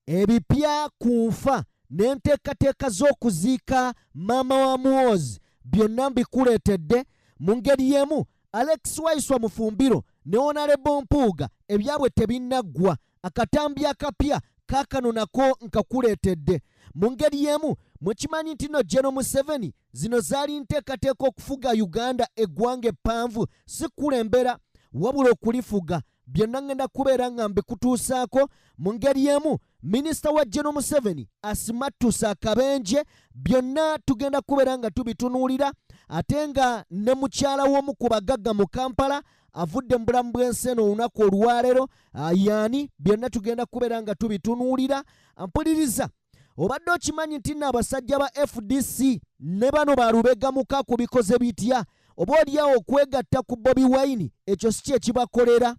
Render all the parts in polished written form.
Ebipya ku nfa n'enteekateeka z'okuziika maama wa Muhoozi byonna mbikuleetedde. Mu ngeri y'emu, Alex Waiswa Mufumbiro ne Honorable Mpuuga ebyabwe tebinnaggwa. Akatambi akapya kaakano nako nkakuleetedde. Mu ngeri y'emu, mukimanyi nti no General Museveni zino zaali nteekateeka okufuga Uganda eggwanga eppanvu, si kulembera wabula okulifuga. Byonna ngenda kubeera nga mbikutuusaako. Mu ngeri y'emu, minisita wa General Museveni asimattusa akabenje. Byonna tugenda kubeera nga tubitunuulira. Ate nga ne mukyala w'omu ku bagagga mu Kampala avudde mu bulamu bw'ensi eno olunaku olwaleero yaani, byonna tugenda kubeera nga tubitunuulira. Mpuliriza, obadde okimanyi nti nno abasajja ba FDC ne bano ba Lubega Mukaku bikoze bitya oba oliawo okwegatta ku Bobi Wine? Ekyo si kyekibakolera.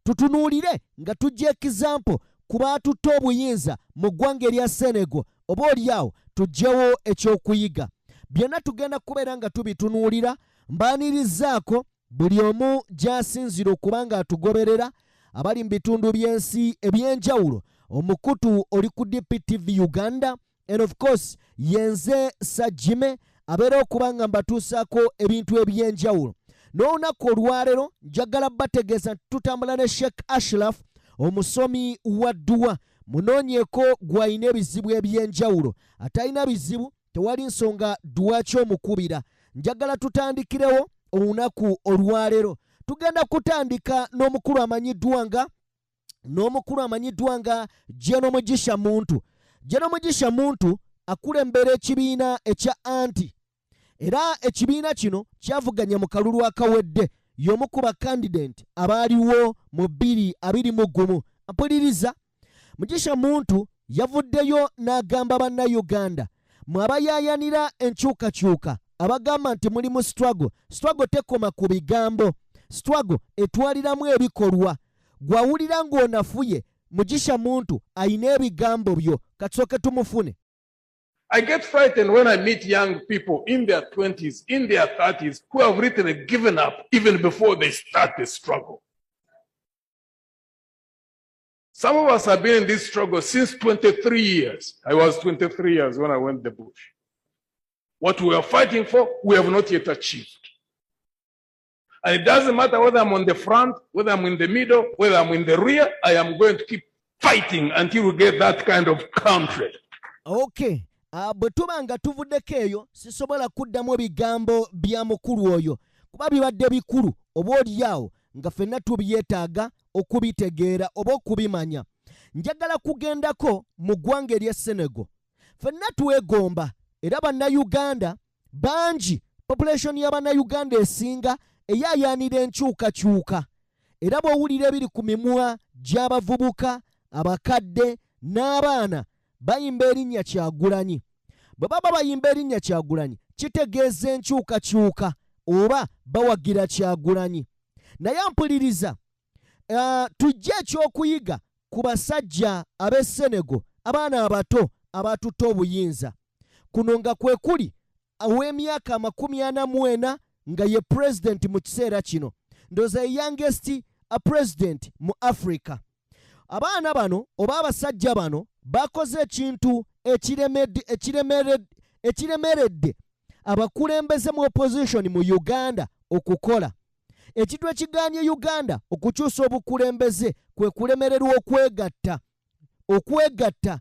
Tutunuulire nga tujja example ku baatutte obuyinza mu ggwanga erya Senegal, oba oliawo tuggyewo ekyokuyiga. Byonna tugenda kubeera nga tubitunuulira. Mbaanirizaako buli omu gy'asinzira okuba nga atugoberera, abali mu bitundu by'ensi ebyenjawulo. Omukutu oli ku DPTV Uganda and of course yenze Sajime abeera okuba nga mbatuusaako ebintu ebyenjawulo. N'olunaku olwaleero njagala bategeeza nti tutambula ne Sheikh Ashraf, omusomi wa dduwa. Munoonyeeko gw'alina ebizibu ebyenjawulo. Atalina bizibu, tewali nsonga dduwa ky'omukubira. Njagala tutandikirewo olunaku olwaleero. Tugenda kutandika n'omukulu amanyiddwa nga General Mugisha Muntu. General Mugisha Muntu akulembera ekibiina ekya anti, era ekibiina kino kyavuganya mu kalulu akawedde, y'omu ku bakandidenti abaaliwo mu 2021. Mpuliriza, Mugisha Muntu yavuddeyo n'agamba bannayuganda, mwe abayaayanira enkyukakyuka, abagamba nti muli mu struggle, struggle tekoma ku bigambo, struggle etwaliramu ebikolwa. Gwawulira ng'onafuye, Mugisha Muntu ayina ebigambo byo. Katusooke tumufune. I get frightened when I meet young people in their 20s, in their 30s, who have literally given up even before they start the struggle. Some of us have been in this struggle since 23 years. I was 23 years when I went the bush. What we are fighting for, we have not yet achieved. And it doesn't matter whether I'm on the front, whether I'm in the middle, whether I'm in the rear, I am going to keep fighting until we get that kind of country. Okay. Bwe tuba nga tuvuddeko eyo, sisobola kuddamu ebigambo bya mukulu oyo kuba bibadde bikulu, oba oliawo nga ffenna tubyetaaga okubitegeera oba okubimanya. Njagala kugendako mu ggwanga ery'e Senegal. Ffenna twegomba, era bannayuganda bangi, population y'abannayuganda esinga eyaayaanira enkyukakyuka, era bw'owulira ebiri ku mimwa gy'abavubuka, abakadde n'abaana, bayimba erinnya Kyagulanyi. Bwe baba bayimba erinnya Kyagulanyi, kitegeeza enkyukakyuka oba bawagira Kyagulanyi. Naye mpuliriza, tujje ekyokuyiga ku basajja ab'e Senegal, abaana abato abatutte obuyinza kuno, nga kwe kuli ow'emyaka 44 nga ye pulezidenti mu kiseera kino, ndowooza ye youngest president mu Africa. Abaana bano oba abasajja bano bakoze ekintu ekiremeredde abakulembeze mu opposition mu Uganda okukola. Ekintu ekiganye Uganda okukyusa obukulembeze kwe kulemererwa okwegatta.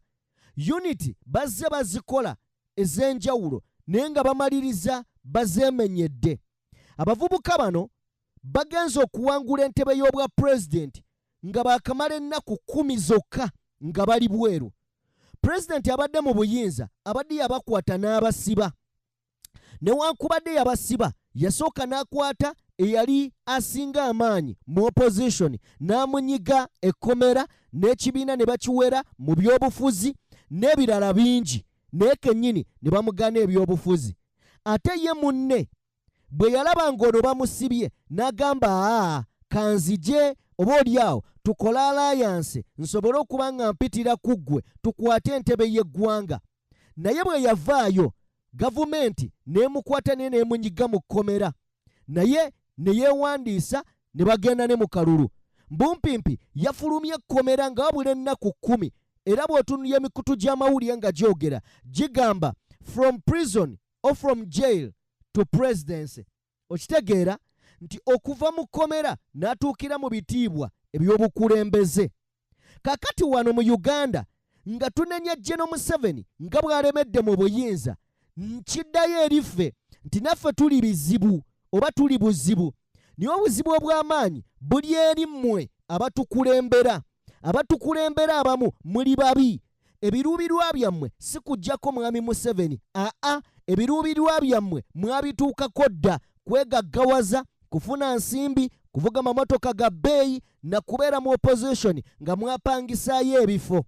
Unity bazze bazikola ez'enjawulo, naye nga bamaliriza bazeemenyedde. Abavubuka bano bagenze okuwangula entebe y'obwa pulezidenti nga baakamala ennaku 10 zokka nga bali bweru. Pulezidenti abadde mu buyinza abadde yabakwata n'abasiba. Newankubadde yabasiba, yasooka n'akwata eyali asinga amaanyi mu opposition n'amunyiga ekkomera, n'ekibiina ne bakiwera mu byobufuzi n'ebirala bingi, naye kennyini ne bamugaana ebyobufuzi. Ate ye munne bwe yalaba ng'ono bamusibye, n'agamba, "Aa, kanzije oba oliawo tukole alliance nsobole okuba nga mpitira ku ggwe tukwate entebe y'eggwanga." Naye bwe yavaayo, gavumenti n'emukwata naye n'emunyiga mu kkomera, naye ne yeewandiisa ne bagenda ne mu kalulu. Mbumpimpi yafulumya ekkomera nga wabula ennaku 10. Era bw'otunulira emikutu gy'amawulire nga gyogera, gigamba from prison or from jail to presidency. Okitegeera nti okuva mu kkomera n'atuukira mu bitiibwa eby'obukulembeze. Kakati wano mu Uganda nga tunenya General Museveni nga bw'alemedde mu buyinza, nkiddayo eri ffe nti naffe tuli bizibu oba tuli buzibu, naye obuzibu obw'amaanyi buli eri mmwe abatukulembera. Abatukulembera abamu muli babi. Ebiruubirirwa byammwe si kuggyako Mwami Museveni, aa, ebiruubirirwa byammwe mwabituukako dda: kwegaggawaza, kufuna nsimbi, kuvuga mamotoka ga bbeeyi na kubeera mu opposition nga mwapangisaayo ebifo.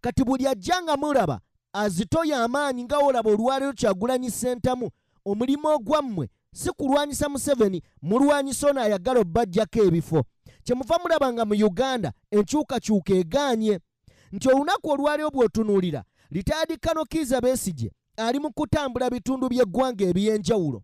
Kati buli ajja nga mulaba azitoya amaanyi, nga olaba olwaleero Kyagulanyi Ssentamu. Omulimu ogwammwe si kulwanyisa Museveni, mulwanyisa ono ayagala obbajjako ebifo. Kyemuva mulaba nga mu Uganda enkyukakyuka egaanye, nti olunaku olwaleero bw'otunuulira retired Colonel Kiiza Besigye ali mu kutambula bitundu by'eggwanga eby'enjawulo,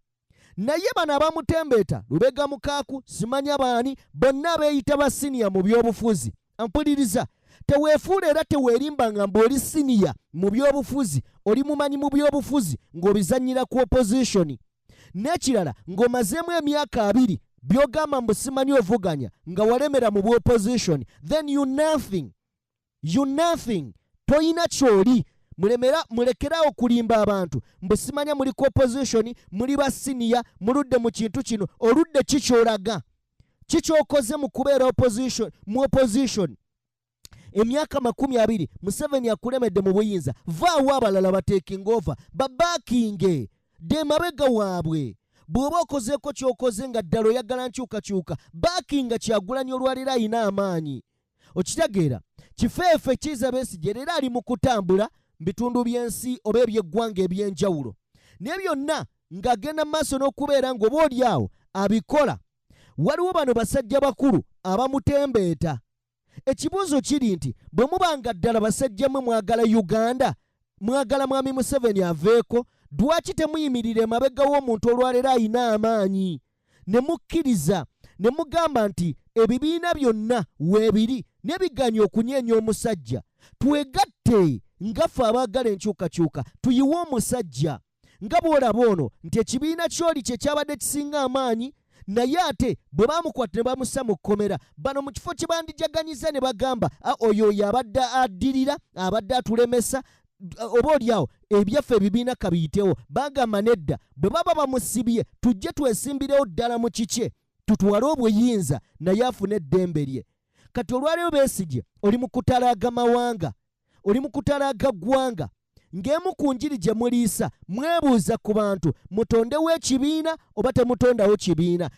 naye bano abamutembeeta, Lubega Mukaaku, simanya baani, bonna beeyita ba senior mu byobufuzi. Ampuliriza, teweefuula era teweerimba nga mbu oli senior mu byobufuzi, oli mumanyi mu byobufuzi ng'obizannyira ku opposition. N'ekirala, ng'omazeemu emyaka 20 by'ogamba mbu simanyi ovuganya nga walemera mu bwopposition, then you nothing, you nothing, toyina kyoli. Mulemera, mulekerawo kulimba abantu mbu simanya muli ku opposition, muli ba senior, muludde mu kintu kino. Oludde kikyolaga kikyokoze mu kubeera opposition, mu opposition emyaka 20. Museveni akulemedde mu buyinza, vaawo abalala batakinga over, babackinge dde emabega waabwe. Bw'oba okozeeko ky'okoze nga ddala oyagala nkyukakyuka, backinga Kyagulanyi olwaliro ayina amaanyi. Okitegeera? Kifeefe Kiiza Besigye leero ali mu kutambula mu bitundu by'ensi oba ebyeggwanga ebyenjawulo, naye byonna ng'agenda mu maaso n'okubeera ng'oba oli awo abikola, waliwo bano basajja bakulu abamutembeeta. Ekibuuzo kiri nti bwe muba nga ddala basajja mmwe mwagala Uganda, mwagala Mwami Museveni aveeko, lwaki temuyimirira emabega w'omuntu olwaleero ayina amaanyi, ne mukkiriza ne mugamba nti ebibiina byonna weebiri nebiganya okunyeenya omusajja, twegatte nga ffe abaagala enkyukakyuka tuyiwe omusajja? Nga bw'olaba ono nti ekibiina kyoli kye kyabadde kisinga amaanyi, naye ate bwe bamukwata ne bamussa mu kkomera, bano mu kifo kye bandijaganyiza ne bagamba, "Ah, oyo oyo abadde addirira, abadde atulemesa, oba oliawo ebyaffe ebibiina kabiyitewo," bagamba nedda, bwe baba bamusibye tujje twesimbirewo ddala mu kikye, tutwale obuyinza naye afune eddembe lye. Kati olwaleero Besigye oli mu kutalaaga mawanga, oli mu kutalaaga ggwanga, ng'emu ku njiri gye muliisa mwebuuza ku bantu mutondewo ekibiina oba temutondawo kibiina.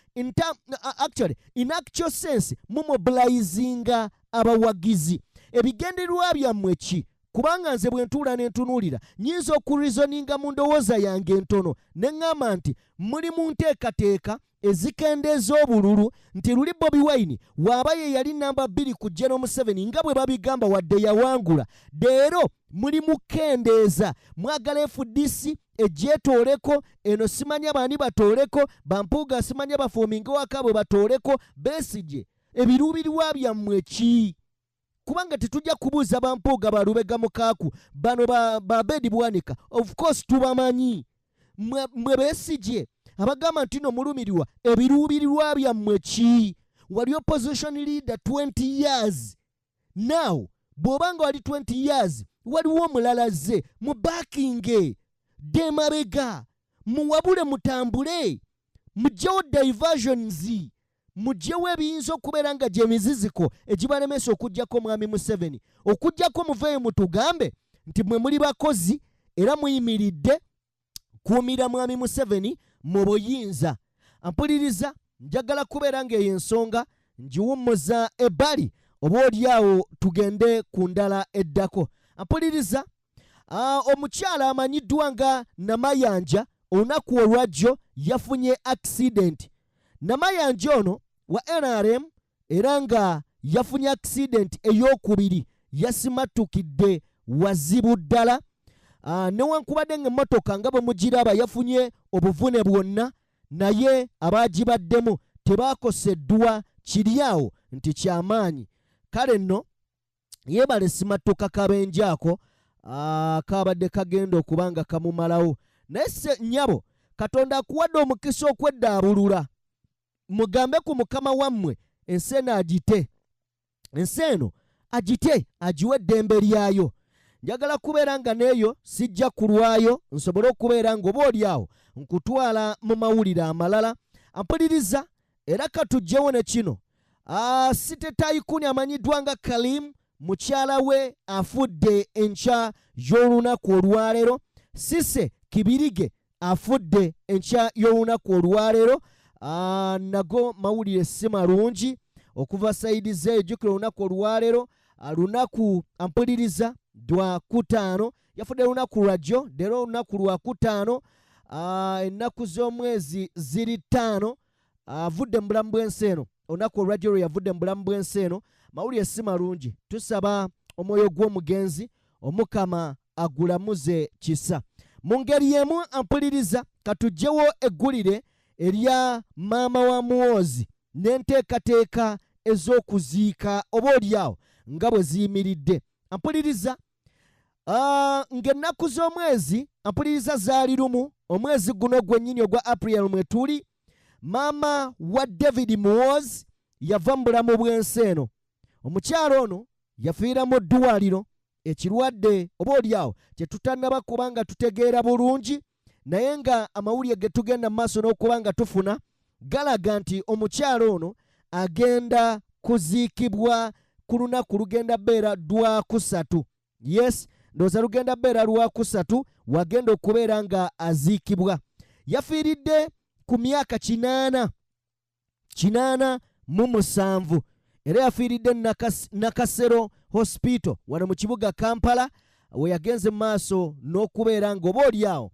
Actually, in actual sense, mumobilizinga abawagizi. Ebigendererwa byammwe ki? Kubanga nze bwe ntuula ne ntunuulira, nnyinza okureasoninga mu ndowooza yange entono ne ŋŋamba nti muli mu nteekateeka ezikendeeza obululu, nti luli Bobi Wine waaba ye yali namba 2 ku General Museveni nga bwe babigamba, wadde yawangula. Leero muli mukendeeza, mwagala FDC egyetooleko eno, simanya baani batooleko, bampuuga simanya baforminge waka bwe batooleko Besigye. Ebiruubirirwa byammwe ki? Kubanga tetujja kubuuza bampuuga, balubega mukaaku, bano babedi bwanika, of course tubamanyi. Mwe Besigye abagamba nti no mulumirirwa, ebiruubirirwa byammwe ki? Wali opposition leader 20 years now. Bw'oba nga wali 20 years, waliwo omulala azze, mubackinge dde emabega, muwabule, mutambule, mugyewo diversions, mugyewo ebiyinza okubeera nga gye miziziko egibalemesa okugjako Mwami Museveni. Okugjako muveeyo mutugambe nti mwe muli bakozi era muyimiridde kuumira Mwami Museveni mu buyinza. Ampuliriza, njagala kubeera ng'eyo ensonga ngiwummuza ebbali, oba oliawo tugende ku ndala eddako. Ampuliriza, omukyala amanyiddwa nga Namayanja olunaku olwajjo yafunye accident. Namayanja ono wa NRM era nga yafunye accident ey'okubiri, yasimattukidde wazibu ddala. Newankubadde ng'emmotoka nga bwe mugiraba yafunye obuvune bwonna, naye abagibaddemu tebakoseddwa. Kiri awo nti kyamaanyi. Kale nno Yeebale simattuka kabenje ako kaabadde kagenda okuba nga kamumalawo. Naye se nnyabo, Katonda akuwadde omukisa okweddaabulula. Mugambe ku Mukama wammwe ensi eno agite. Ensi eno agite, agiwe eddembe lyayo. Njagala kubeera nga n'eyo sijja kulwayo nsobole okubeera ng'oba oli awo nkutwala mu mawulire amalala. Ampuliriza era katuggyewo ne kino. City Tycoon amanyiddwa nga Kalim mukyala we afudde enkya y'olunaku olwaleero. Cisse Kibirige afudde enkya y'olunaku olwaleero. Nago mawulire si malungi okuva sayidi zeeyo. Jjukira olunaku olwaleero lunaku ampuliriza lwa kutaano, yafudde lunaku lwajjo, leero olunaku lwa kutaano, ennaku z'omwezi ziri 5, avudde mu bulamu bw'ensi eno. Olunaku olwajjo lwe yavudde mu bulamu bw'ensi eno, mawulire si malungi. Tusaba omwoyo gw'omugenzi Omukama agulamuze kisa. Mu ngeri y'emu ampuliriza, katuggyewo eggulire erya maama wa Muhoozi n'enteekateeka ez'okuziika oba oliawo nga bwe ziyimiridde. Ampuliriza, ng'ennaku z'omwezi ampuliriza zaali lumu omwezi guno gwennyini ogwa April mwe tuli, maama wa David Muhoozi yava mu bulamu bw'ensi eno. Omukyala ono yafiira mu ddwaliro ekirwadde oba oliawo kye tutannaba kuba nga tutegeera bulungi, naye nga amawulire ge tugenda mu maaso n'okuba nga tufuna galaga nti omukyala ono agenda kuziikibwa ku lunaku lugenda beera lwakusatu. Yes, ndowooza lugenda beera lwakusatu wagenda okubeera nga aziikibwa. Yafiiridde ku myaka 87 era yafiiridde Nakasero Hospital wano mu kibuga Kampala, we yagenze mu maaso n'okubeera ng'oba oli awo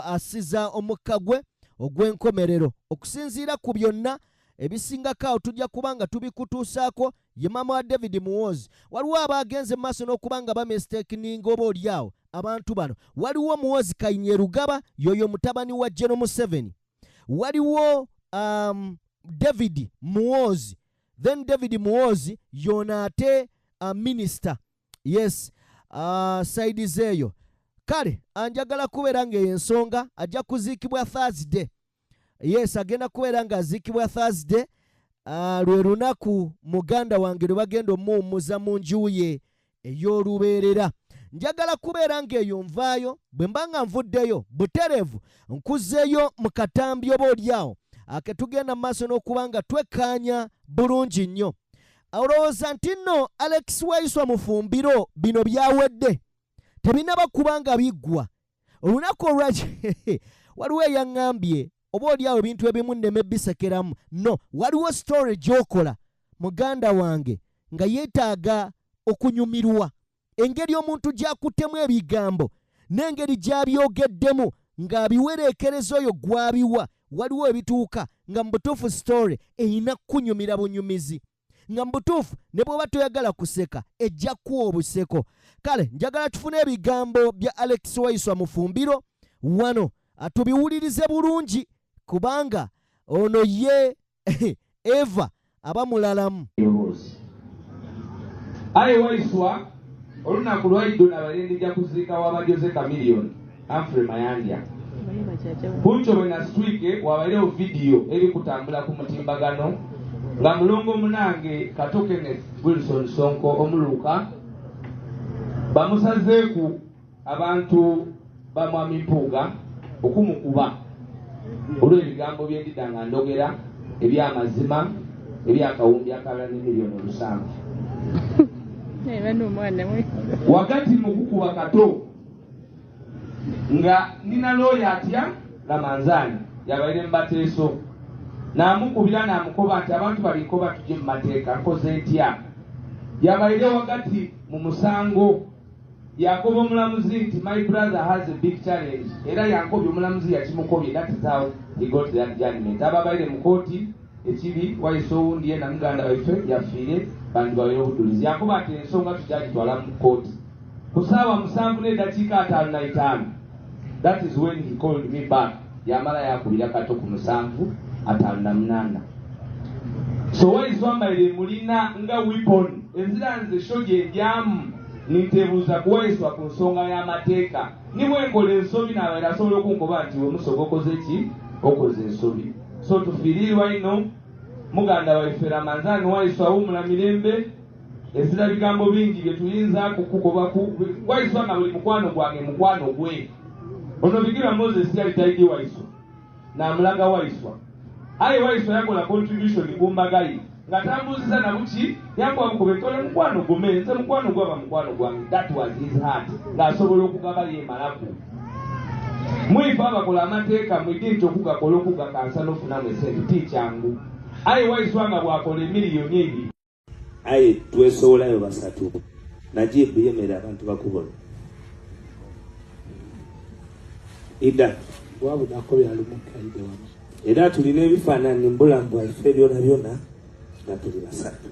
asiza omukka gwe ogw'enkomerero. Okusinziira ku byonna ebisingako awo tujja kuba nga tubikutuusaako. Ye maama wa David Muhoozi. Waliwo abagenze mu maaso n'okuba nga bamistakeninga oba oli awo abantu bano. Waliwo Muhoozi Kainerugaba, yoyo mutabani wa General Museveni. Waliwo David Muhoozi, then David Muhoozi yona ate minister. Yes, side zeeyo. Kale anjagala kubeera ng'eyo ensonga ajja kuziikibwa Thursday. Yes, agenda kubeera ng'aziikibwa Thursday. Lwe lunaku muganda wange lwe bagenda omuwummuza mu nju ye ey'olubeerera. Njagala kubeera ng'eyo nvaayo, bwe mba nga nvuddeyo butereevu nkuzeeyo mu katambi oba oliawo ake tugenda mu maaso n'okuba nga twekkaanya bulungi nnyo. Olowooza nti nno Alex Waiswa Mufumbiro bino byawedde, tebinnaba kuba nga biggwa. Olunaku olwaki waliwo eyaŋŋambye oba oliawo ebintu ebimu nneme bisekeramu. No, waliwo story gy'okola muganda wange nga yeetaaga okunyumirwa engeri omuntu gy'akuttemu ebigambo n'engeri gy'abyogeddemu ng'abiwereekereza oyo gw'abiwa. Waliwo ebituuka nga mu butuufu story erina kunyumira bunyumizi, nga mu butuufu ne bw'oba toyagala kuseka ejja kuwa obuseko. Kale njagala tufune ebigambo bya Alex Waiswa Mufumbiro wano atubiwulirize bulungi, kubanga ono ye Eva aba mulalamu. Aye Waiswa, olunaku lwaiddo nabalende ja kuziika wa Jose Chameleone Humphrey Mayanja. Kuncho bwe nasitwike wabairewo vidiyo eri kutambula ku mutimbagano nga mulongo munange Kato Kenneth Wilson Sonko omuluka bamusazeeku abantu ba Mwami Mpuuga okumukuba olw'ebigambo by'endidda nga ndogera eby'amazima eby'akawumbi akalala ne miliyoni 7. Wakati mu kukuba Kato nga nina looya atya Lamanzaani yabaire mubateeso n'amukubira n'amukoba nti abantu balinkoba tujje mu mateeka nkoze ntya. Yabaire wakati mu musango yakoba omulamuzi nti my brother has a big challenge, era yankobye omulamuzi yakimukobye. That is how he got that judgment. Ababaire mu kooti ekiri wayise owundi ye na muganda waife yafiire bantu babaire obudulizi yakoba nti ensonga tujagitwala mu kooti ku ssaawa 7:55. That is when he called me back. Yamala yakubira Kato ku 7:58. So Waiswa mbaire mulina nga weapon. Enzira nze show gye njyamu nintebuuza ku Waiswa ku nsonga y'amateeka. Ni bwe nkola ensobi nabaire asobola okunkoba nti we musoga okoze ki? Okoze ensobi. So tufiirirwa ino muganda waife Ramanzani Waiswa awummula mirembe. Ezira bigambo bingi bye tuyinza kukukoba ku Waiswa nga buli mukwano gwange mukwano gwe. Ono Bigira Moses yali taidi Waiswa n'amulaga Waiswa. Aye Waiswa yakola contribution ku mbaga ye nga tambuuziza na buki, yankuba bukuba etole mukwano gume, nze mukwano gwaba mukwano gwange. That was his heart, ng'asobola okugaba yeemalaku. Mwife abakola amateeka mwidi nti okugakola okugakansa n'ofunamu esente ti kyangu. Aye Waiswa nga bw'akola emiliyoni ebiri. Aye twesowolayo basatu. Najib yemera abantu bakubona. Ida. Wabu nakobera lumuka ide wano. Era tulina ebifaananyi mu bulamu bwaffe byona byona nga tuli basatu.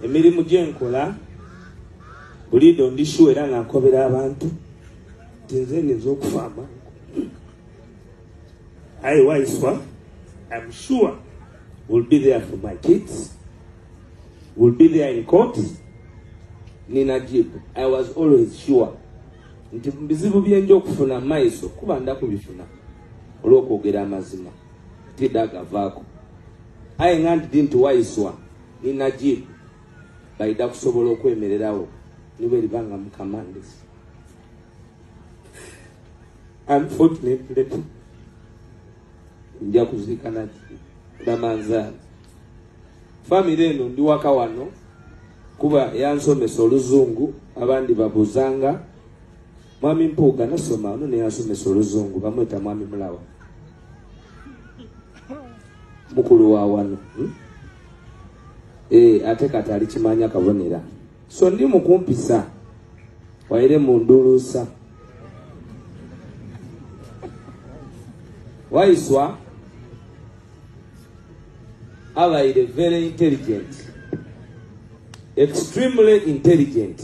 Emirimu gye nkola buliido ndi sure era nga nkobera abantu nti nze nyinza okufa amangu. Aye Waiswa, I'm sure will be there for my kids, will be there in court. Ni Najib, I was always sure nti mu bizibu bye nja okufuna mu maiso kuba nda kubifuna olw'okwogera amazima tidda agavaako. Aye nga ndidi nti Waiswa ni Najib baida kusobola okwemererawo ni bwe liba nga Mukama ndesi. Unfortunately, nja kuziika Najib Ramanzani. Family eno ndi waka wano kuba yansomesa oluzungu, abandi babuzanga Mwami Mpuuga nasoma ono ne yansomesa oluzungu, bamweta Mwami Mulawa, mukulu wa wano. Ate kati ali kimanya kabonera. So ndi mukumpisa waire mundulusa. Waiswa abaire very intelligent, extremely intelligent.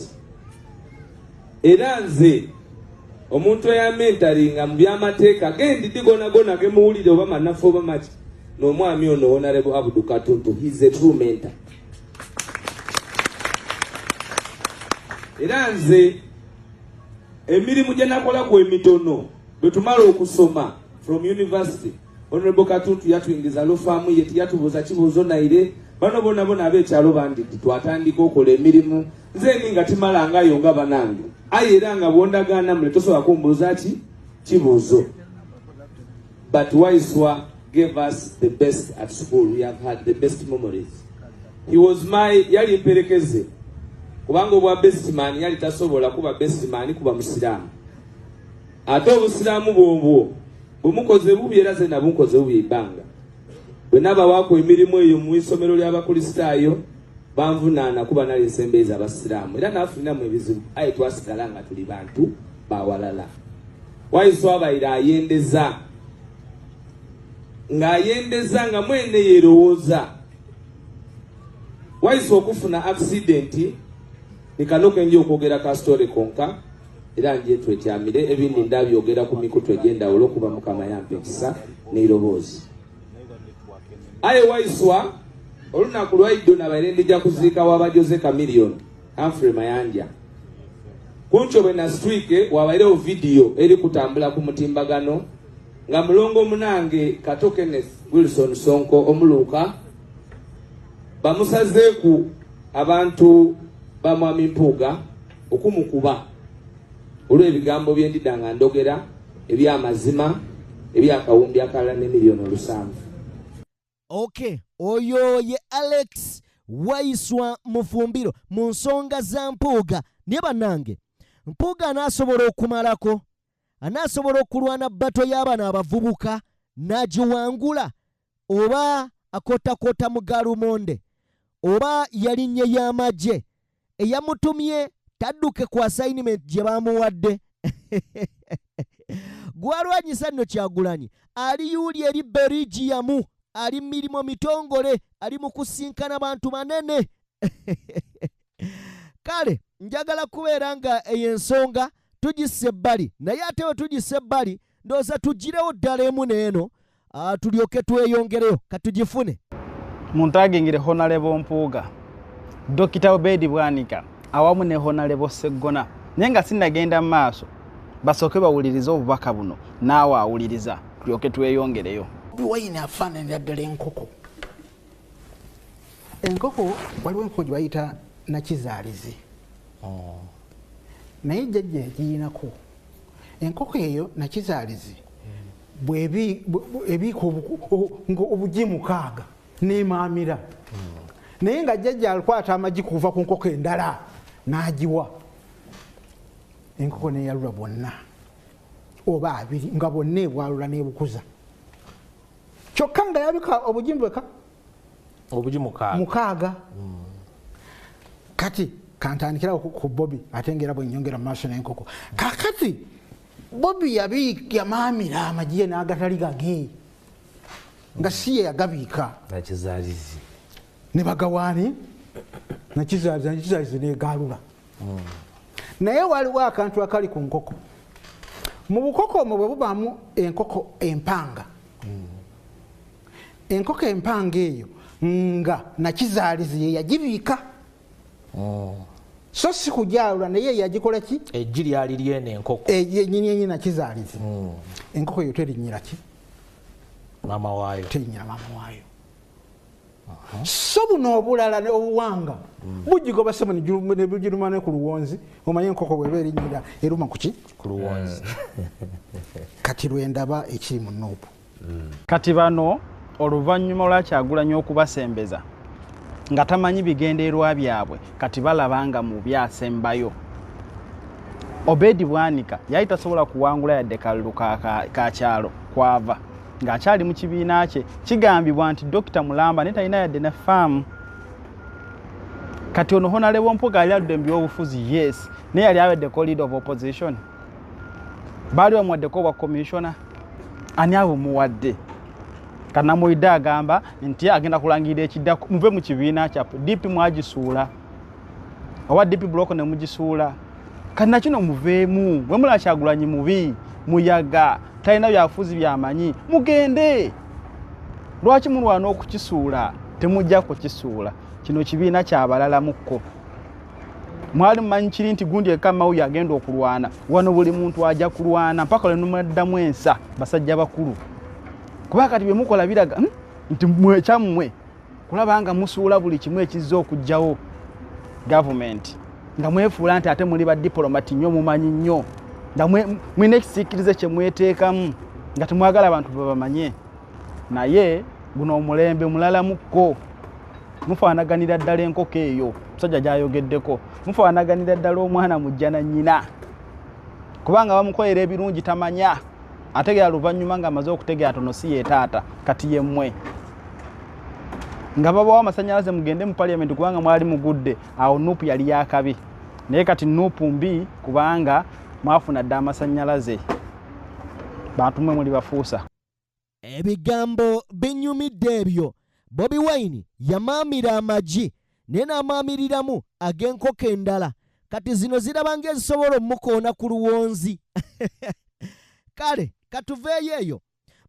Era nze omuntu eyamentaringa mu by'amateeka gendi digonagona gemuwulire oba manafu oba maki n'omwami ono Honorable Abdu Katuntu, he is a true mentor. Era nze emirimu gye nakolaku emitono bwe tumala okusoma from university, Honorable Katuntu yatuyingiza law firm ye, tiyatubuuza kibuuzo naire. Bano bonna bonna ab'ekyalo bandidi twatandika okola emirimu. Nze ndi nga timalangayo nga banange, aye era nga bw'ondagaana mule tosobola kumbuuza ki kibuuzo. But Waiswa gave us the best at school. We have had the best memories. He was my, yali mperekeze kubanga obwa best man yali tasobola kuba best man kuba musiraamu. Ate obusiraamu bwobwo bwemukoze bubi era ze nabunkoze bubi ebbanga. Bwe nabawaako emirimu eyo mu isomero ly'Abakristaayo banvunaana kuba nali nsembeeza abasiraamu era naafuniramu ebizibu, aye twasigala nga tuli bantu bawalala. Waiswa abaire ayendeza ng'ayendeza nga mwene yerowooza. Waiswa okufuna accident ni kano kenja okwogera ka story konka era nje twetyamire ebindi ndabyogera ku mikutu egy'endawulo kuba Mukama yampa ekisa n'eiroboozi. Aye Waiswa olunaku lwaiddo nabaire ndija kuziika waba Jose Chameleone Humphrey Mayanja. Kuncho bwe nasitwike wabairewo vidiyo eri kutambula ku mutimbagano nga mulongo munange Kato Kenneth Wilson Sonko omuluuka bamusazeeku abantu ba Mwami Mpuuga okumukuba olw'ebigambo bye ndidda nga ndogera eby'amazima eby'akawumbi akalala ne miliyoni olusanvu. Okay, oyo ye Alex Waiswa Mufumbiro mu nsonga za Mpuuga. Naye bannange, Mpuuga anaasobola okumalako, anaasobola okulwana bato y'abano abavubuka n'agiwangula, oba akotakota mu galumonde, oba yalinnye y'amagye eyamutumye tadduke ku assignment gye bamuwadde. Gwalwanyisa nno Kyagulanyi ali yuuli eri Belgium, ali mirimu mitongole, ali mu kusinkana bantu banene. Kale njagala kubeera nga eyo ensonga tugissa ebbali, naye ate bwe tugissa ebbali ndowooza tugirewo ddala emu n'eno. Tulyoke tweyongereyo katugifune. Muntagingire Honorable Mpuuga, Dr. Obedi Bwanika awamu ne Honorable Sseggona, naye nga sinnagenda mu maaso basooke bawulirize obubaka buno, naawe awuliriza tulyoke tweyongereyo. Bobi Wine afaananira ddala enkoko. Enkoko, waliwo enkoko gye bayita nakizaalizi, naye jjajja yagiyinako enkoko eyo nakizaalizi ebiika obugi 6 n'emaamira, naye nga jjajja akwata amagi kuva ku nkoko endala n'agiwa enkoko neyalula bwonna oba 2 nga bwonna ebwalula n'ebukuza, kyokka nga yabika obugi bweka obugi 6. Kati kantandikirawo ku Bobi ate ngera bwe nnyongera mu maaso n'enkoko. Kakati Bobi yamaamira amagi ye n'agatali gage nga si ye yagabiika nakizaalizi ne bagawaani nakizaalizi negaalula. Naye waliwo akantu akali ku nkoko. Mu bukoko omwo bwe bubaamu enkoko empanga, enkoko empanga eyo nga nakizaalizi ye yagibiika, so si kugyalula, naye yagikola ki? Eggi lyali lyene enkoko yennyini nakizaalizi. Enkoko eyo terinnyira ki? Maama waayo. Terinnyira maama waayo. So buno obulala obuwanga bugigoba sebo ne bugiruma ne ku luwonzi. Omanye enkoko bw'eba erinnyira eruma ku ki? Ku luwonzi. Kati lwendaba ekiri mu Nuupu. Kati bano oluvannyuma lwa Kyagulanyi okubasembeza nga tamanyi bigendererwa byabwe, kati balaba nga mu byasembayo. Obedi Bwanika yali tasobola kuwangula yadde kalulu ka kyalo kwava ng'akyali mu kibiina kye. Kigambibwa nti Dr. Mulamba naye talina yadde ne faamu. Kati ono Honorable Mpuuga yali aludde mu byobufuzi, yes, naye yali abeddeko leader of opposition, baali bamuwaddeko obwa commissioner, ani abumuwadde? Kanamuwidde agamba nti agenda kulangirira ekiddako, muve mu kibiina kyaffe. DP mwagisuula, oba DP block ne mugisuula. Kati nakino muveemu, bwe mulaba Kyagulanyi mubi, muyaga, talina byafuzi byamanyi, mugende. Lwaki mulwana okukisuula? Temujja kukisuula. Kino kibiina kyabalala mukko. Mwali mumanyi kiri nti gundi ekamawu yagenda okulwana. Wano buli muntu ajja kulwana mpaka lwe mumaddamu ensa, basajja bakulu. Kuba kati bye mukola biraga nti mmwe kyammwe kulaba nga musuula buli kimu ekizza okuggyawo gavumenti, nga mwefuula nti ate muli ba diplomati nnyo, mumanyi nnyo, nga mulina ekisiikirize kye mweteekamu, nga temwagala abantu babamanye. Naye guno omulembe mulala mukko, mufaanaganira ddala enkoko eyo musajja gy'ayogeddeko, mufaanaganira ddala omwana mujja na nnyina, kubanga bamukolera ebirungi tamanya, ategeera luvannyuma ng'amaze okutegeera tono si ye taata, kati ye mmwe. Nga babawa amasannyalaze mugende mu parliament kubanga mwali mugudde, awo Nuupu yali yakabi. Naye kati Nuupu mbi kubanga mwafuna dda amasannyalaze. Bantu mmwe muli bafuusa. Ebigambo binyumidde ebyo. Bobi Wine yamaamira amagi naye n'amaamiriramu ag'enkoko endala. Kati zino ziraba ng'ezisobola omukoona ku luwonzi. Kale katuveeyo eyo.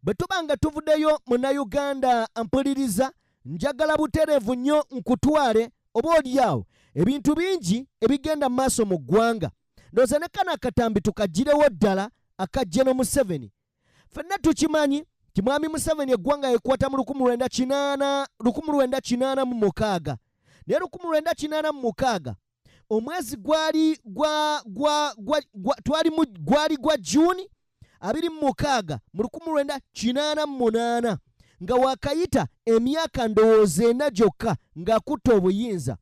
Bwe tuba nga tuvuddeyo, Munnayuganda mpuliriza, njagala butereevu nnyo nkutwale oba oliawo ebintu bingi ebigenda mu maaso mu ggwanga. Ndowooza ne kano akatambi tukagirewo ddala aka General Museveni. Ffenna tukimanyi nti Mwami Museveni eggwanga yekwata mu 1986, naye 1986 omwezi gwali gwa gwa gwa gwa twali mu gwali gwa Juni 26 mu 1988, nga wakayita emyaka ndowooza 4 gyokka ng'akutta obuyinza.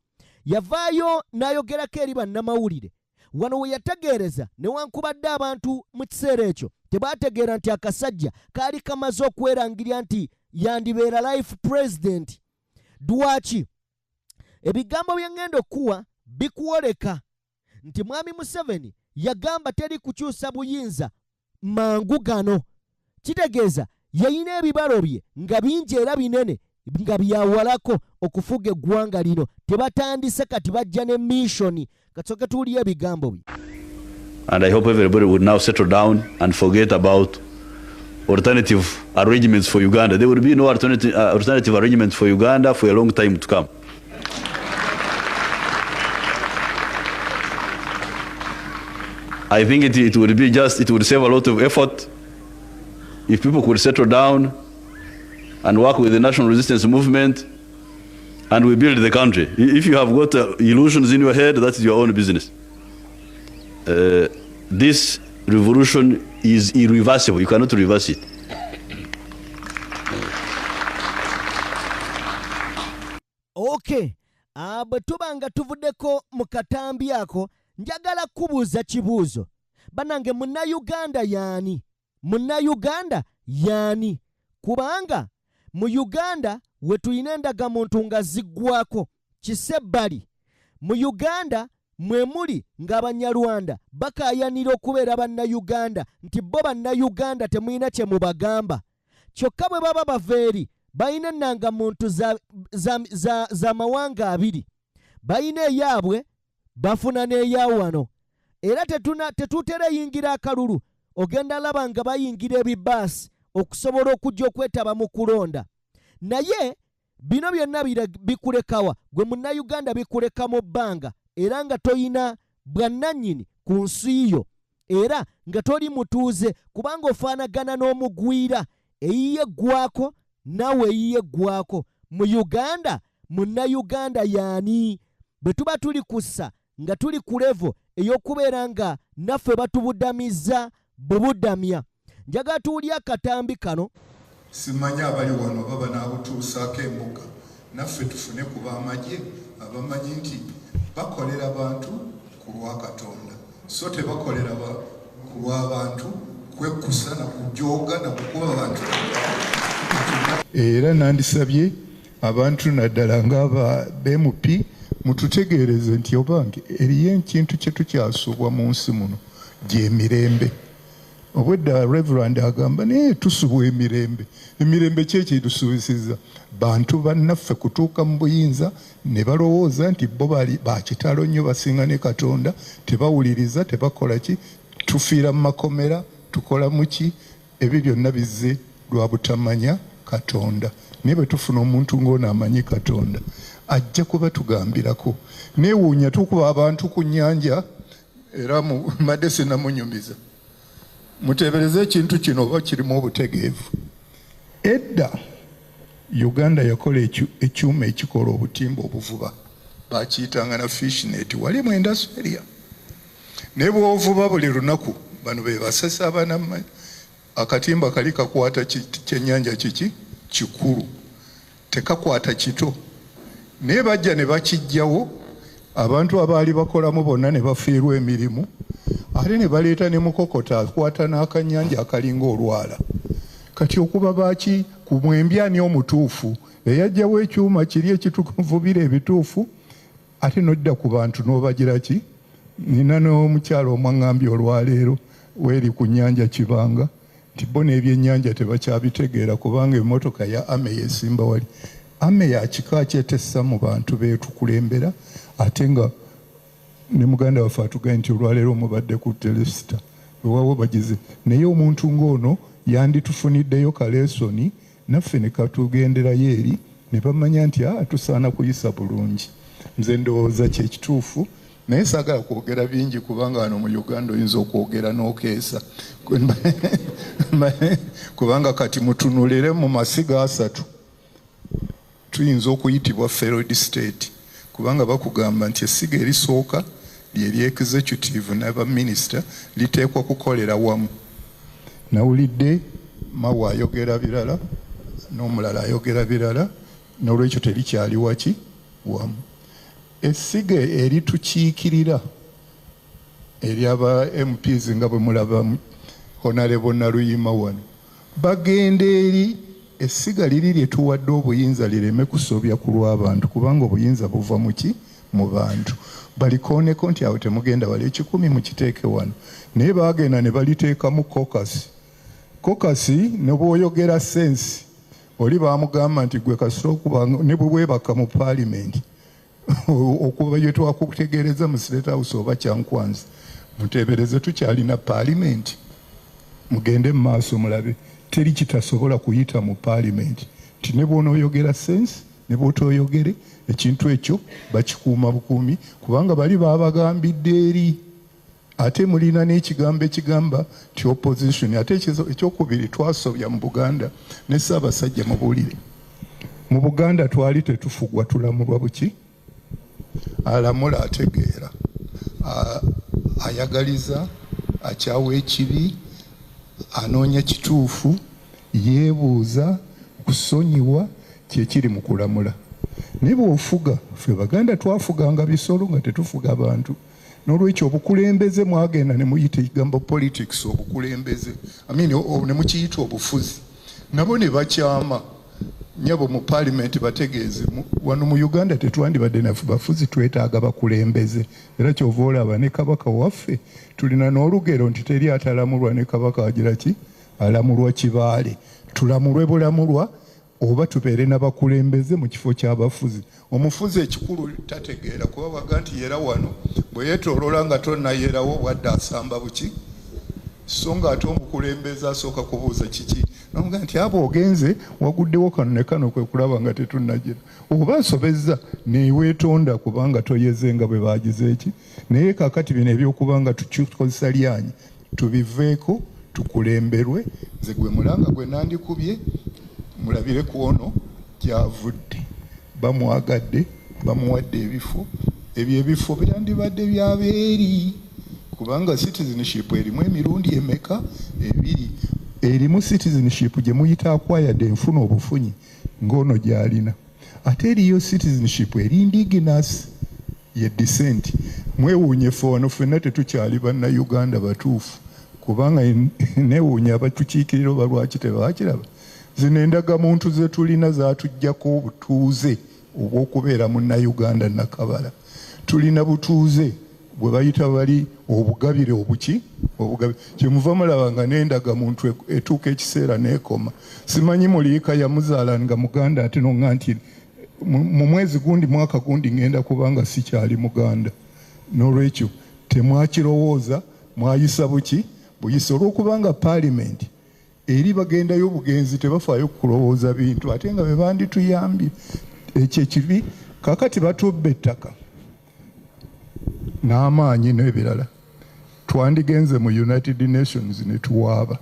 Yavaayo n'ayogerako eri bannamawulire. Wano we yategeereza, newankubadde abantu mu kiseera ekyo tebaategeera nti akasajja kaali kamaze okwerangirira nti yandibeera life president. Lwaki? Ebigambo bye ŋŋenda okuwa bikuwoleka nti Mwami Museveni yagamba teri kukyusa buyinza mangu gano. Kitegeeza yayina ebibalo bye nga bingi era binene nga byawalako okufuga eggwanga lino. Tebatandise kati, bajja ne mission. Kasooke tuwulire ebigambo bye. And I hope everybody would now settle down and forget about alternative arrangements for Uganda. There will be no alternative arrangements for Uganda for a long time to come. I think it would be just, it would save a lot of effort if people could settle down and work with the National Resistance Movement and we build the country. If you have got illusions in your head, that's your own business. This revolution is irreversible. You cannot reverse it. Okay. Bwe tuba nga tuvuddeko mu katambi ako, njagala kubuuza kibuuzo. Bannange, Munnayuganda yaani? Munnayuganda yaani? Kubanga mu Uganda we tulina endagamuntu nga ziggwako kisebbali. Mu Uganda mwe muli ng'Abanyarwanda bakaayanira okubeera Bannayuganda nti bo Bannayuganda temulina kye mubagamba. Kyokka bwe baba bava eri balina ennangamuntu za mawanga abiri, balina eyaabwe bafuna n'eya wano. Era tetutera yingira akalulu, ogenda laba nga bayingira ebibaasi okusobola okujja okwetaba mu kulonda. Naye bino byonna bikulekawa gwe Munnayuganda, bikuleka mu bbanga era nga toyina bwannannyini ku nsi yo, era nga toli mutuuze kubanga ofaanagana n'omugwira. Eyiye eggwako naawe eyiye eggwako. Mu Uganda Munnayuganda yaani? Bwe tuba tuli kussa nga tuli ku levo ey'okubeera nga naffe batubudamizza bubudamya. Njagala tuwulye akatambi kano. Simanyi abali wano baba n'abutuusaako embuga, naffe tufune ku b'amagye abamanyi nti bakolera bantu ku lwa Katonda, so tebakolera ku lw'abantu kwekkusa na kujooga na kukuba bantu. Era nandisabye abantu naddala ng'aba MP mututegeereze nti obange eriyo ekintu kye tukyasubwa mu nsi muno gy'emirembe. Obwedda Reverend agamba naye tusubwa emirembe. Emirembe ki ekitusuubisizza? Bantu bannaffe kutuuka mu buyinza ne balowooza nti bo bali bakitalo nnyo basinga ne Katonda, tebawuliriza, tebakola ki, tufiira mu makomera, tukola mu ki, ebyo byonna bizze lwa butamanya Katonda. Naye bwe tufuna omuntu ng'ono amanyi Katonda ajja kuba tugambirako. Neewuunya tukuba abantu ku nnyanja, era mbadde sinnamunyumiza. Muteebereze ekintu kino oba kirimu obutegeevu. Edda Uganda yakola ekyuma ekikola obutimba obuvuba, bakiyitanga na fishnet wali mu industry. Naye bw'ovuba buli lunaku, bano be basesa abaana, akatimba kali kakwata kyennyanja kiki kikulu, tekakwata kito. Naye bajja ne bakiggyawo, abantu abaali bakolamu bonna ne bafiirwa emirimu, ate ne baleeta ne mukokota akwata n'akannyanja akalinga olwala. Kati okuba baaki ku mwembi ani omutuufu eyajjawo ekyuma kiri ekitukuvubira ebituufu, ate n'odda ku bantu n'obagira ki? Nina n'omukyalo omwaŋŋambye olwaleero weeri ku nnyanja Kibanga nti bo n'ebyennyanja tebakyabitegeera kubanga emmotoka ya ame yeesimba wali. Ame ya kika kyetessa mu bantu beetukulembera, ate nga ne muganda waffe atugambye nti olwaleero mubadde ku Telesita wewawo bagize. Naye omuntu ng'ono yanditufuniddeyo kaleesoni naffe ne katugenderayo eri ne bamanya nti tusaana kuyisa bulungi. Nze ndowooza kye kituufu, naye saagala kwogera bingi kubanga wano mu Uganda oyinza okwogera n'okeesa. Kubanga kati mutunulire mu masiga asatu tuyinza okuyitibwa failed state, kubanga bakugamba nti essiga erisooka lyeri executive n'abaminisita liteekwa kukolera wamu. Nawulidde Mawa ayogera birala n'omulala ayogera birala, n'olwekyo terikyali waki wamu. Essiga eritukiikirira eryaba MPs nga bwe mulaba Honorable Naluyima wano, bagenda eri essiga liri lye tuwadde obuyinza lireme kusobya ku lw'abantu, kubanga obuyinza buva mu ki? Mu bantu. Balikooneko nti awo temugenda wali, 10 mukiteeke wano. Naye baagenda ne baliteekamu kokasi. Kokasi ne bw'oyogera sensi, oli baamugamba nti gwe kasita okuba ne bwe weebaka mu paalimenti okuba ye twakutegeereza mu State House oba Kyankwanzi, muteebereze tukyalina paalimenti, mugende mu maaso mulabe. Teri kitasobola kuyita mu paalimenti nti ne bw'onooyogera sense ne bw'otooyogere ekintu ekyo bakikuuma bukuumi kubanga bali baabagambidde eri ate mulina n'ekigambo ekigamba nti opposition. Ate ekyokubiri twasobya mu Buganda ne Ssaabasajja mubuulire. Mu Buganda twali tetufugwa, tulamulwa buki? Alamula ategeera, ayagaliza, akyawa ekibi, anoonya kituufu, yeebuuza, kusonyiwa kyekiri mu kulamula. Naye bw'ofuga, ffe Baganda twafuganga bisolo nga tetufuga abantu. N'olwekyo obukulembeze mwagenda ne muyita ekigambo politics obukulembeze, ne mukiyita obufuzi, nabo ne bakyama. Nnyabo mu paalimenti bategeeze, wano mu Uganda tetwandibadde naffe bafuzi, twetaaga bakulembeze. Era ky'ova olaba ne Kabaka waffe tulina n'olugero nti teri atalamulwa ne Kabaka agira ki? Alamulwa kibaale. Tulamulwe bulamulwa oba tubeere n'abakulembeze mu kifo ky'abafuzi. Omufuzi ekikulu tategeera kuba baga nti yera wano bwe yeetooloola nga tonnayerawo bwadde asamba buki, so ng'ate omukulembeze asooka kubuuza kiki, n'omugaa nti abo ogenze waguddewo kano ne kano kwe kulaba nga tetunnagira, oba nsobezza neweetonda kubanga toyeze nga bwe baagize eki. Naye kaakati bino ebyokuba nga tukikozesa lyanyi tubiveeko, tukulemberwe. Nze gwe mulanga gwe nandikubye mulabire ku ono gy'avudde, bamwagadde, bamuwadde ebifo. Ebyo ebifo byandibadde byabeeri kubanga citizenship erimu emirundi emeka? Ebiri. Erimu citizenship gye muyita acquired, enfuna obufunyi ng'ono gy'alina, ate eriyo citizenship eri indigenous ye descent. Mwewuunye ffe wano ffenna tetukyali bannayuganda batuufu kubanga neewuunya abatukiikirira oba lwaki tebakiraba. Zino endagamuntu ze tulina zaatuggyako obutuuze obw'okubeera munnayuganda nakabala. Tulina butuuze bwe bayita bali obugabire obuki obugabire, kyemuva mulaba nga n'endagamuntu etuuka ekiseera n'ekoma. Simanyi muliika yamuzaala nga muganda ate nonga nti mu mwezi gundi mwaka gundi ngenda kubanga sikyali muganda. N'olwekyo temwakirowooza, mwayisa buki buyisa olw'okubanga paalimenti eri bagendayo obugenzi tebafaayo kulowooza bintu ate nga be bandituyambye. Ekyo ekibi kaakati batubba ettaka n'amaanyi n'ebirala. Twandigenze mu United Nations ne tuwaaba,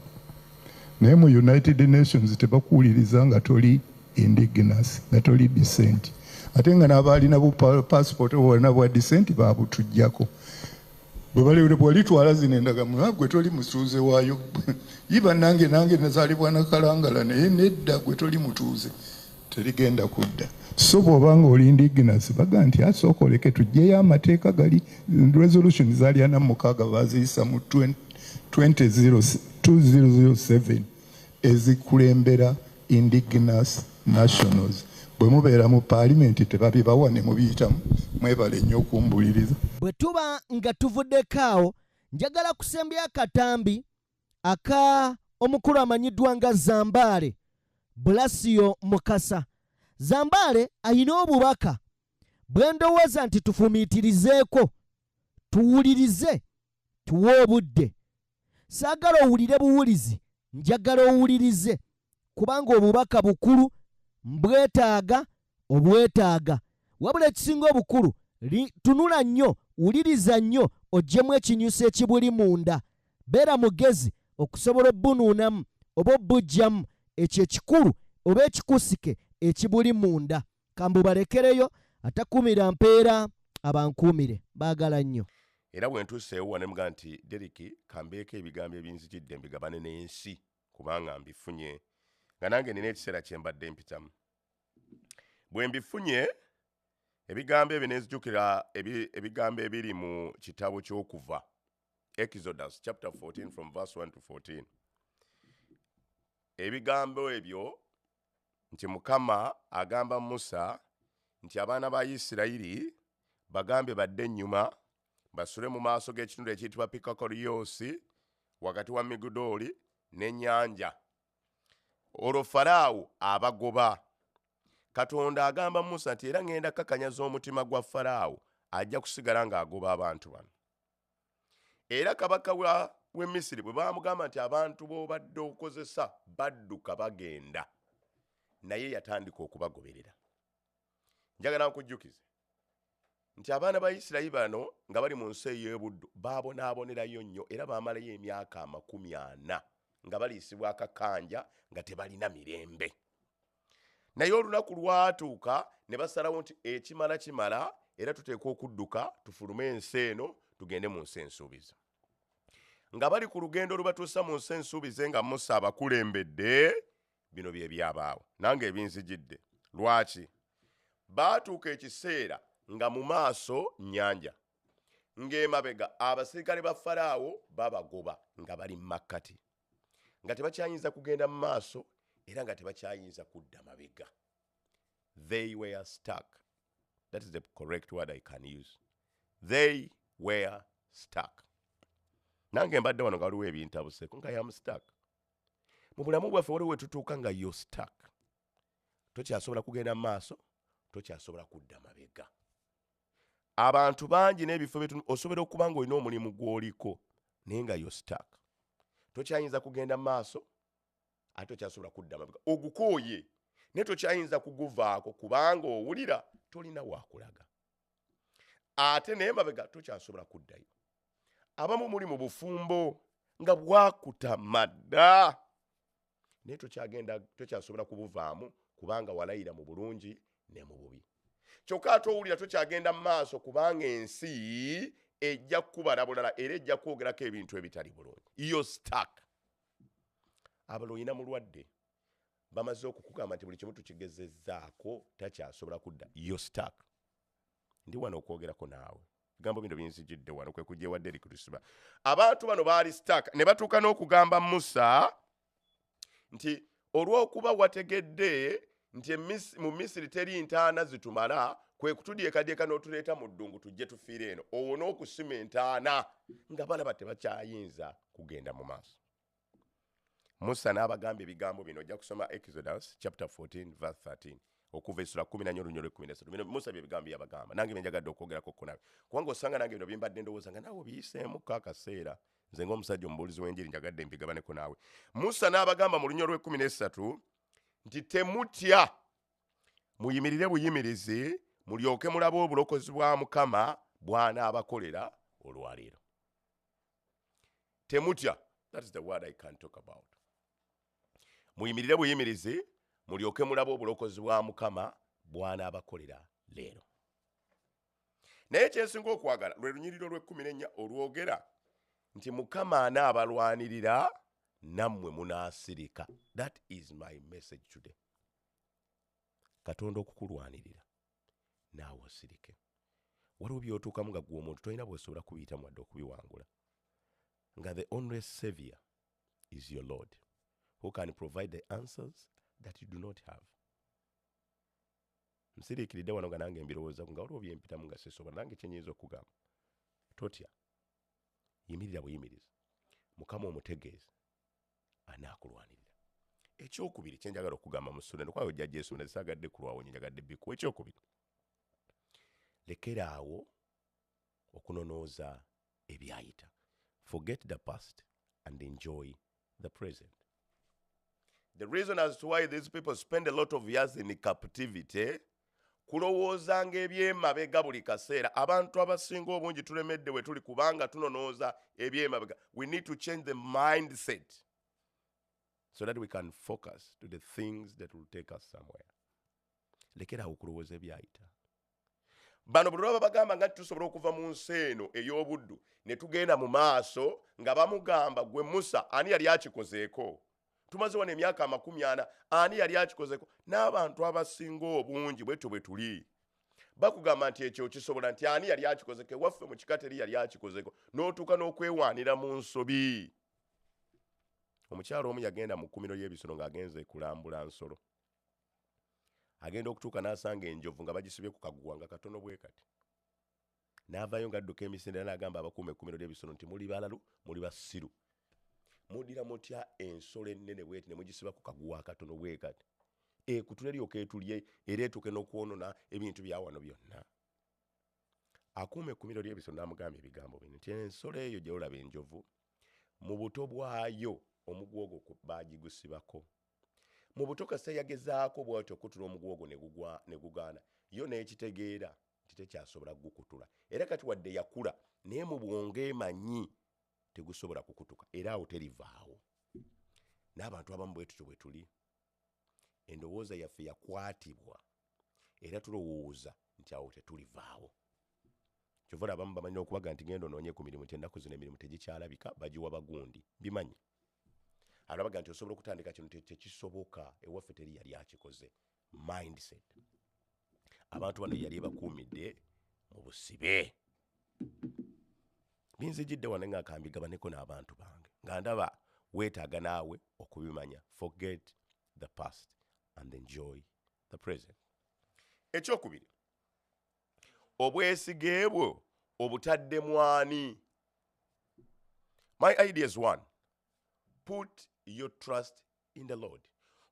naye mu United Nations tebakuwuliriza nga toli indigenous, nga toli descent, ate nga n'abaalina bu passport bwonna bwa descent baabutuggyako. Bwe bwalitwala zino endagamuntu, gwe toli mutuuze waayo, yiba nange nange nazaalibwa Nakalangala, naye nedda gwe toli mutuuze, terigenda kudda. So bw'obanga oli indigenous baga nti asooka oleke tuggyeyo amateeka gali resolution zaali 46 baaziyisa mu 2007 ezikulembera indigenous nationals. Bwe mubeera mu paalimenti tebabibawa ne mubiyitamu. Mwebale nnyo okumbuliriza. Bwe tuba nga tuvuddeko awo, njagala kusembya akatambi aka omukulu amanyiddwa nga Zambaale Bulasio Mukasa. Zambaale ayina obubaka bwe ndowooza nti tufumiitirizeeko, tuwulirize, tuwe obudde. Saagala owulire buwulizi, njagala owulirize kubanga obubaka bukulu, mbwetaaga obwetaaga. Wabula ekisinga obukulu, tunula nnyo, wuliriza nnyo, oggyemu ekinyusi ekibuli munda. Beera mugezi okusobola obbunuunamu oba obbuggyamu ekyo ekikulu oba ekikusike ekibuli munda. Kambubalekereyo, atakuumira mpeera abankuumire. Baagala nnyo. Era bwe ntuuseewo wano ne mugamba nti Derrick kambeeko ebigambo ebinzijidde mbigabane n'ensi kubanga mbifunye nga nange nina ekiseera kye mbadde mpitamu. Bwe mbifunye ebigambo ebyo ne nzijukira ebigambo ebiri mu kitabo ky'Okuva, Exodus chapter 14 from verse 1 to 14. Ebigambo ebyo nti Mukama agamba Musa nti abaana ba Isirayiri bagambe badde ennyuma basule mu maaso g'ekitundu ekiyitibwa Pikakoliyoosi wakati wa Migudooli n'ennyanja. Olwo Faraawo abagoba. Katonda agamba Musa nti era ŋŋenda kukakanyaza omutima gwa Faraawo, ajja kusigala ng'agoba abantu bano. Era kabaka wa w'e Misiri bwe baamugamba nti abantu b'obadde okozesa badduka bagenda, naye yatandika okubagoberera. Njagala nkujjukize nti abaana ba Isirayiri bano nga bali mu nsi ey'ebuddu baabonaabonerayo nnyo era baamalayo emyaka 40 nga baliisibwa akakanja nga tebalina mirembe. Naye olunaku lwatuuka ne basalawo nti ekimala kimala, era tuteekwa okudduka tufulume ensi eno tugende mu nsi ensuubize. Nga bali ku lugendo olubatuusa mu nsi ensuubize nga Musa abakulembedde, bino bye byabaawo. Nange ebinzijidde. Lwaki? Baatuuka ekiseera nga mu maaso nnyanja, ng'emabega abasirikale ba Falaawo babagoba nga bali mu makkati, nga tebakyayinza kugenda mu maaso era nga tebakyayinza kudda mabega. They were stuck. That is the correct word I can use. They were stuck. Nange mbadde wano nga waliwo ebintabuseeko nga yam stuck. Mu bulamu bwaffe waliwo we tutuuka nga yo stuck. Tokyasobola kugenda mu maaso, tokyasobola kudda mabega. Abantu bangi n'ebifo bye osobola okuba ng'olina omulimu gw'oliko naye nga yo stuck. Tokyayinza kugenda mu maaso, ate tokyasobola kudda mabega. Ogukooye naye tokyayinza kuguvaako kubanga owulira tolina waakulaga. Ate naye mabega tokyasobola kuddayo. Abamu muli mu bufumbo nga bwakutama dda naye tokyasobola kubuvaamu kubanga walayira mu bulungi ne mu bubi. Kyokka ate owulira tokyagenda mu maaso kubanga ensi ejja kukubala bulala era ejja kwogerako ebintu ebitali bulungi. You're stuck. Abalala olina mulwadde, bamaze okukugamba nti buli kimu tukigezezzaako takyasobola kudda. You're stuck. Ndi wano okwogerako naawe. Ebigambo bino binzijidde wano kwe kujja ewa Derrick Lusiba. Abantu bano baali stuck ne batuuka n'okugamba Musa nti olw'okuba wategedde nti mu Misiri teri ntaana zitumala, kwe kutudyekadyeka n'otuleeta mu ddungu tujje tufiire eno, owone okusima entaana nga balaba tebakyayinza kugenda mu maaso. Musa n'abagamba ebigambo bino, ojja kusoma Exodus chapter 14 verse 13 okuva essula 14 olunyolo 13. Bino Musa bye bigambo byabagamba, nange bye njagadde okwogerako ko naawe, kubanga osanga nange bino bimbadde ndowooza nga naawe obiyiseemuko akaseera. Nze ng'omusajja omubuulizi w'enjiri njagadde mbigabaneko naawe. Musa n'abagamba mu lunyolo lw'ekkumi n'esatu nti temutya, muyimirire buyimirizi mulyoke mulabe obulokozi bwa Mukama bw'anaabakolera olwaleero. Temutya, that is the word I can talk about. Muyimirire buyimirizi mulyoke mulabe obulokozi bwa Mukama bw'anaabakolera leero. Naye kyensinga okwagala lwe lunyiriro lw'ekkumi n'ennya olwogera nti Mukama anaabalwanirira nammwe munaasirika. That is my message today. Katonda okukulwanirira naawe osirike. Waliwo by'otuukamu nga gwe omuntu tolina bw'osobola kubiyitamu wadde okubiwangula, nga the only savior is your Lord, who can provide the answers that you do not have. Nsiriikiridde wano nga nange mbirowoozaku nga waliwo byempitamu nga sisobola. Nange kyenyinza okugamba, totya, yimirira buyimirizi, Mukama omutegeeze, anaakulwanirira. Ekyokubiri kyenjagala okugamba mu ssula eno, kwayo ojja gyesoma, zisaagadde kulwawo, njagadde bikuwa. Ekyokubiri, lekeraawo okunonooza ebyayita. Forget the past and enjoy the present. The reason as to why these people spend a lot of years in captivity, kulowoozanga ebyemabega buli kaseera. Abantu abasinga obungi tulemedde we tuli kubanga tunonooza ebyemabega. We need to change the mindset so that we can focus to the things that will take us somewhere. Lekerawo okulowooza ebyayita. Bano buli lwaba bagamba nga tusobola okuva mu nsi eno ey'obuddu ne tugenda mu maaso, nga bamugamba, gwe Musa, ani yali akikozeeko? Tumaze wano emyaka 40, ani yali akikozeeko? N'abantu abasinga obungi bwetyo bwe tuli. Bakugamba nti ekyo kisobola, nti ani yali akikozeko? Ewaffe mu kika teri yali akikozeko. N'otuuka n'okwewaanira mu nsobi. Omukyalo omu yagenda mu kkumiro y'ebisolo ng'agenze kulambula nsolo. Agenda okutuuka n'asanga enjovu nga bagisibye ku kaguwa nga katono bwe kati. N'avaayo ng'adduka emisinde era n'agamba abakuuma ekkumiro ly'ebisolo nti muli balalu, muli basiru, muddira mutya ensolo ennene bweti ne mugisiba ku kaguwa akatono bwe kati, ekutule eryoka etulye era etuuke n'okwonona ebintu bya wano byonna? Akuuma ekkumiro ly'ebisolo n'amugamba ebigambo bino nti ensolo eyo gy'olaba enjovu. Mu buto bwayo omuguwa ogwo baagigusibako. Mu buto kasita yagezaako bw'atyo okukutula omuguwa ogwo ne gugwa ne gugaana, yo n'ekitegeera nti tekyasobola kugukutula. Era kati wadde yakula naye mu bwongo emanyi tegusobola kukutuka era awo terivaawo. N'abantu abamu bwe tutyo bwe tuli. Endowooza yaffe yakwatibwa era tulowooza nti awo tetulivaawo. Kyova olaba abamu bamanyi n'okubaga nti genda onoonye ku mirimu nti ennaku zino emirimu tegikyalabika bagiwa bagundi. Mbimanyi. Abalala baga nti osobola okutandika kino tekisoboka ewaffe teri yali akikoze. Mindset. Abantu bano yali ebakuumidde mu busibe. Binzijidde wano nga kambigabaneko n'abantu bange nga ndaba weetaaga naawe okubimanya. Forget the past and enjoy the present. Ekyokubiri, obwesige bwo obutadde mwani? My idea is one. Put your trust in the Lord.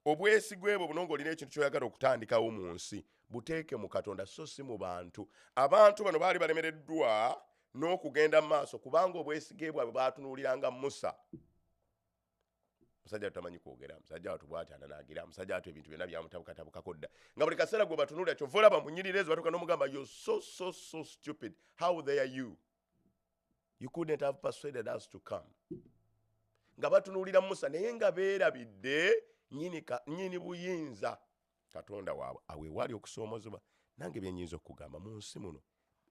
Obwesigwe bwo buno ng'olina ekintu ky'oyagala okutandikawo mu nsi, buteeke mu Katonda so si mu bantu. Abantu bano baali balemereddwa n'okugenda mu maaso kubanga obwesige bwabwe baatunuuliranga Musa. Musajja watu tamanyi kwogera, musajja watu bw'ati ananaagira, musajja watu ebintu byonna byamutabukatabukako dda. Nga buli kaseera gwe batunuulira, kyova olaba mu nnyiriri ezo batuuka n'omugamba, you're so, so, so stupid. How dare you? You couldn't have persuaded us to come. Nga batunuulira Musa naye nga beerabidde nnyini buyinza Katonda waabwe. Awo ewali okusoomozebwa. Nange bye nnyinza okukugamba mu nsi muno,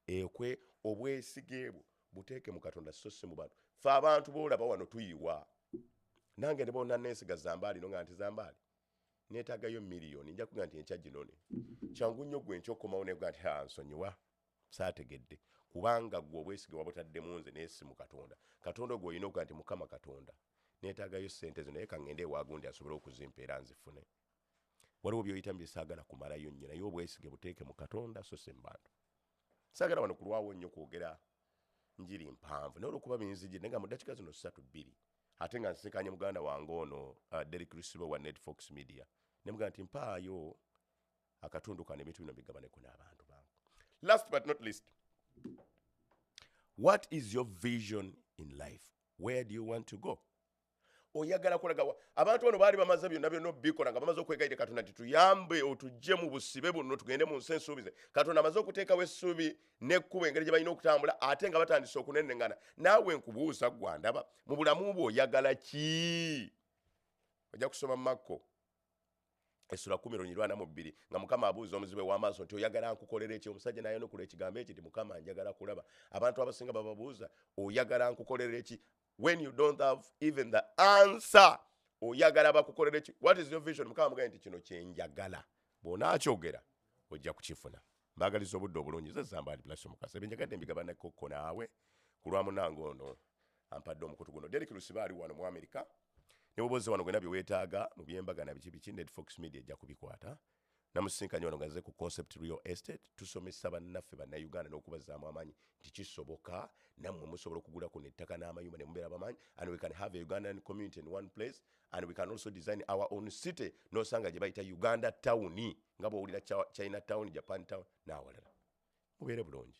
ekwe obwesige bwo buteeke mu Katonda so si mu bantu. Ffe abantu b'olaba wano tuyiwa. Nange ne bw'onna neesiga Zambaali no nga nti Zambaali neetaagayo miliyoni, nja kugamba nti enkya ginone. Kyangu nnyo ggwe enkya okukomawo ne gamba nti ha nsonyiwa saategedde, kubanga ggwe obwesige wabutadde mu nze naye si mu Katonda. Katonda gw'olina okugamba nti Mukama Katonda neetaagayo ssente zino naye ka ŋŋende ewa gundi asobole okuzimpa era nzifune. Waliwo by'oyitamu bye saagala kumalayo nnyo naye obwesige buteeke mu Katonda so si mu bantu. Saagala wano kulwawo nnyo kwogera njiri mpanvu naye olw'okuba binzijidde nga mu ddakiika zino ssatu bbiri ate nga nsisinkanye muganda wange ono Derrick Lusibe wa Netfox Media ne mugamba nti mpaayo akatundu kano ebintu bino mbigabaneko n'abantu bange. Last but not least, what is your vision in life? Where do you want to go? Oyagala kulaga wa? Abantu bano baali bamaze byonna byonna obikola nga bamaze okwegayirira Katonda nti tuyambe otuggye mu busibe buno tugende mu nsi ensuubize. Katonda amaze okuteekawo essuubi n'ekkubo engeri gye balina okutambula ate nga batandise okunenengana. Naawe nkubuuza ggwe andaba, mu bulamu bwo oyagala ki? Ojja kusoma Makko essula 10:42 nga Mukama abuuza omuzibe w'amaaso nti oyagala nkukolere ki? Omusajja n'ayanukula ekigambo ekyo nti Mukama njagala kulaba. Abantu abasinga bababuuza oyagala nkukolere ki? When you don't have even the answer, oyagala bakukolere ki? What is your vision? Mukama amugambye nti kino kye njagala. Bw'onaakyogera ojja kukifuna. Mbaagaliza obudde obulungi. Nze Zambaali Blessing Mukasa. Bye njagadde mbigabaneko naawe ku lwa munnange ono ampadde omukutu guno. Derrick Lusibe ali wano mu Amerika. Ne bw'oba ozze wano gwena bye weetaaga mu by'embaga na biki biki, Netfox Media ejja kubikwata. Namusisinkanye wano nga nze ku Concept Real Estate, tusomesa bannaffe Bannayuganda n'okubazzaamu amaanyi nti kisoboka nammwe musobola okugula kuno ettaka n'amayumba ne mubeera bamaanyi, and we can have a Ugandan community in one place, and we can also design our own city, n'osanga gye bayita Uganda Town nga bw'owulira China Town, Japan Town n'awalala. Mubeere bulungi.